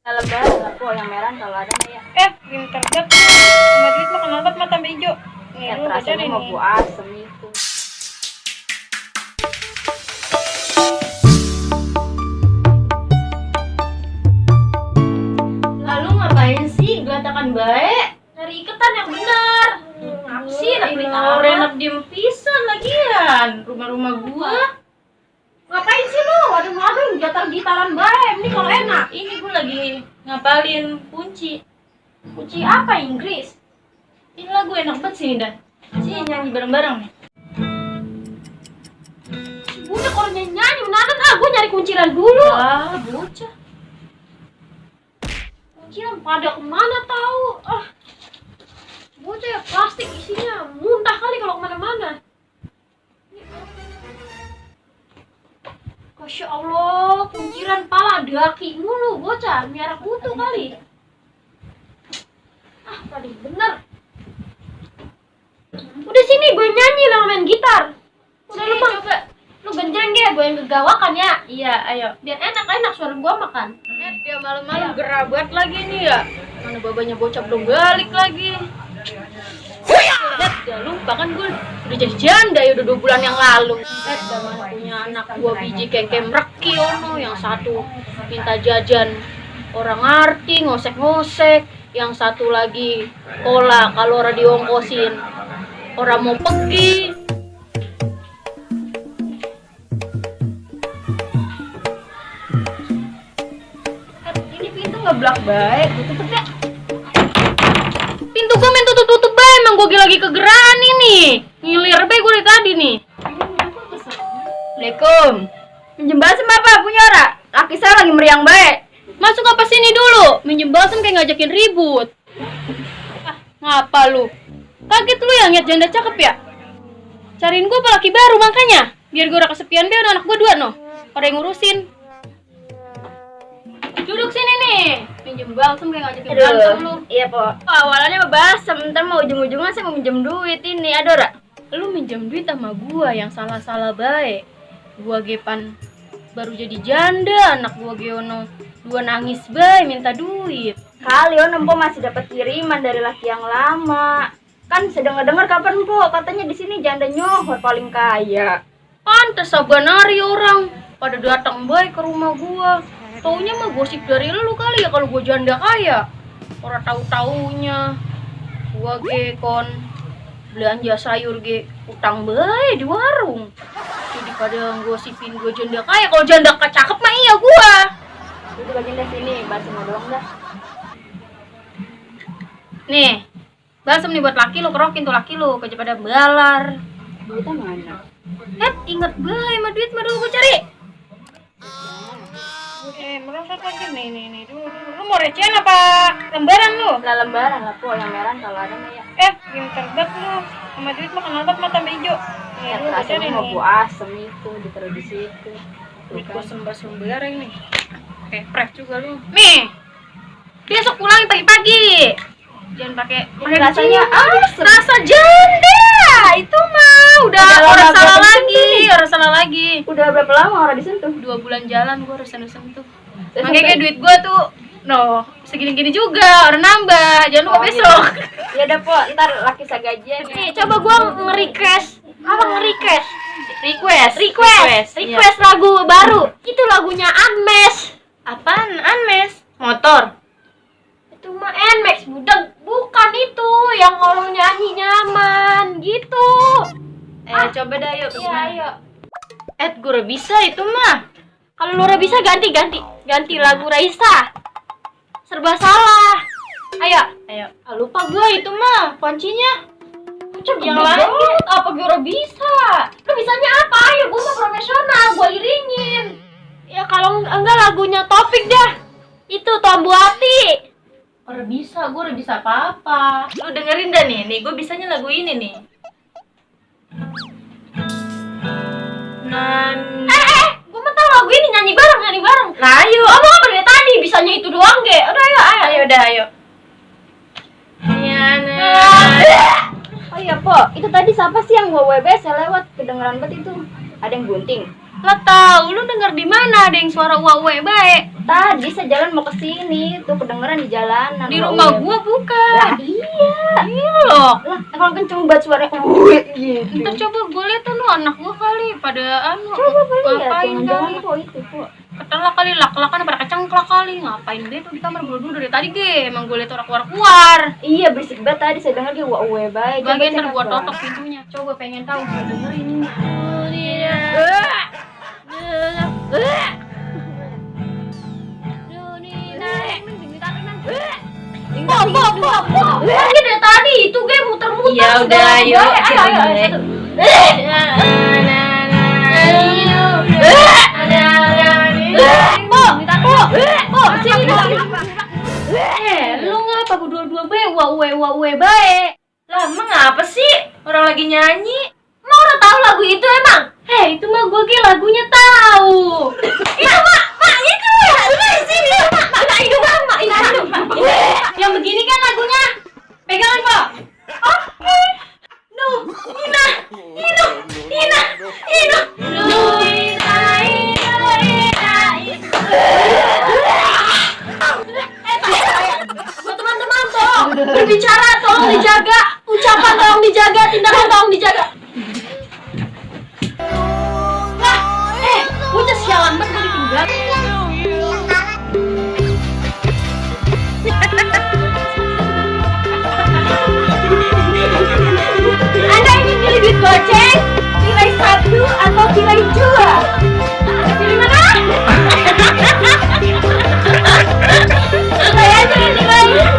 Lebaran lah po, yang merah kalau ada nih ya. Pinter banget. Sama duit mah kenal banget mah tambah hijau. Nih, Ya lu baca rasanya deh mau nih. bu asem itu. Lalu ngapain sih gelatakan baik? Cari iketan yang benar. Ngapa sih enak diem pisan lagian rumah-rumah gua. Ngapain sih lu? Waduh, gitar-gitaran baik. Ini kalau enak. Ini gua lagi ngapalin kunci. Kunci apa Inggris? Ini lagu enak banget sih Dan. Sini nyanyi bareng-bareng nih. Bocah kalau nyanyi menarik gua nyari kunciran dulu. Ah, bocah. Kunciran pada kemana tahu? Bocah ya plastik isinya muntah kali kalau kemana-mana. Masya Allah, kunciran pala daki mulu bocah, miara kutu kali. Tadi bener. Udah sini gue nyanyi lah main gitar. Udah lu mah coba. Lu genjreng deh, gue yang gegawakan ya. Iya, ayo. Biar enak suara gue makan. Dia malam-malam gerabat lagi nih ya. Mana babanya bocah belum balik lagi. Ya lupa kan gue udah jadi janda ya udah 2 bulan yang lalu. Zaman punya anak 2 biji kengkem reki ono, yang satu minta jajan orang ngerti ngosek-ngosek, yang satu lagi kola kalau orang diongkosin orang mau pergi. Ini pintu ngeblak baik, tutup ya. Pintu gue main tutup-tutup bae, emang gue lagi kegeran ini. Ngilir bae gue dari tadi nih. Assalamualaikum. Minjem balsem apa punya ora? Laki saya lagi meriang baik. Masuk apa sini dulu? Minjem balsem kayak ngajakin ribut. Ngapa lu? Kaget lu yang liat janda cakep ya? Cariin gue laki baru makanya. Biar gue udah kesepian deh, anak gue 2 noh. Pada yang ngurusin. Duduk sini nih. Minjem balsem kayak ngajakin berantem lu. Iya po. Awalannya mah balsem, ntar mau ujung-ujungnya saya mau minjem duit ini, ada ora? Lu minjem duit sama gua yang salah-salah baik. Gua gepan baru jadi janda, anak gua geono 2 nangis baik minta duit. Kali po masih dapat kiriman dari laki yang lama. Kan sedengar-dengar kapan po katanya di sini janda nyohor paling kaya. Pantes sabanari orang pada datang baik ke rumah gua. Taunya mah gosip dari lu kali ya kalau gua janda kaya. Orang tahu-taunya gua kon belanja sayur utang bae di warung. Jadi pada gosipin gua janda kaya, kalau janda cakep mah iya gua. Duduk aja deh sini, balsem doang dah. Nih, balsem nih buat laki lu, kerokin tuh laki lu, kerja pada balar. Duitnya mana? Inget bae sama duit mah dulu gua cari. Merosot lagi nih dulu. Lu mau recehan apa lembaran lu? Lah lembaran lah po, yang merah kalau ada nih ya. Pinter banget lu. Sama duit mah kenal banget mah tambah hijau. Nih, Ya lu baca rasanya deh mau nih. bu asem itu ditaruh di situ. Duit gua sembah nih. Fresh juga lu. Nih. Besok pulang pagi-pagi. Jangan pakai Rasanya asem. rasa janda. Itu mah udah orang lama salah berapa lagi, orang salah lagi. Udah berapa lama orang disentuh? 2 bulan jalan gua harus sentuh. Makanya kayak duit gua tuh segini-gini juga, orang nambah. Jangan lupa besok. Ya udah po, ntar laki sagajian. Nih, coba gua nge-request. Apa nge-request? Request. Request lagu baru. Itu lagunya Anmes. Apaan? Anmes? Motor. Itu mah Nmax bukan itu yang kalau nyanyi nyaman gitu. Coba dah yuk. Iya, ayo. Gue udah bisa itu mah. Kalau Lura bisa ganti lagu Raisa. Serba salah. Ayo. Lupa gua itu mah kuncinya. Yang lain apa Lura bisa? Lu bisanya apa? Ayo, gua mah profesional, gua iringin. Ya kalau enggak lagunya Topik dah. Itu Tombu Hati. Gua udah bisa apa-apa. Lu dengerin dah nih, gua bisanya lagu ini nih. Gua mah tahu lagu ini nyanyi bareng. Nah, ayo. Oh, apa dari tadi bisanya itu doang, Ge? Udah ayo. Oh iya po, itu tadi siapa sih yang bawa WBS lewat kedengeran banget itu? Ada yang gunting? Lah tahu lu denger di mana ada yang suara uwe baik? Tadi saya jalan mau ke sini, tuh kedengeran di jalanan. Di Wah, rumah uwe. gua bukan. Lah iya. Iya loh. Lah kalau kenceng banget suaranya gitu. Ntar coba gue lihat tuh anak gua kali pada Coba lihat, ngapain jangan-jangan kali? kok itu kok. Ketelak kali, lak-lakan pada kecengklak kali. Ngapain dia tuh di kamar berdua dari tadi ge? Emang gue lihat orang keluar. Iya berisik banget tadi saya dengar dia uwe baik. Bagian ntar gua totok pintunya. Coba pengen tahu gua dengerin ini. Lagi dari tadi itu gue muter-muter. Ya udah, yuk. Lu ngapa berdua-dua uwe baik? Lah, emang apa sih? Orang lagi nyanyi. Mau orang tahu lagu itu emang? Hei, itu mah gue lagunya tahu. Itu mak itu ya. Lu sini mak itu mak itu. Yang begini kan lagunya. Pegangan kok. Oke. Nuh, Ina. Buat teman-teman tolong berbicara, tolong dijaga. Ucapan tolong dijaga, tindakan tolong dijaga. Bocah sialan banget gue ditinggal. Anda ingin pilih duit goceng, nilai 1 atau nilai 2? Pilih mana? Saya aja yang nilai 1.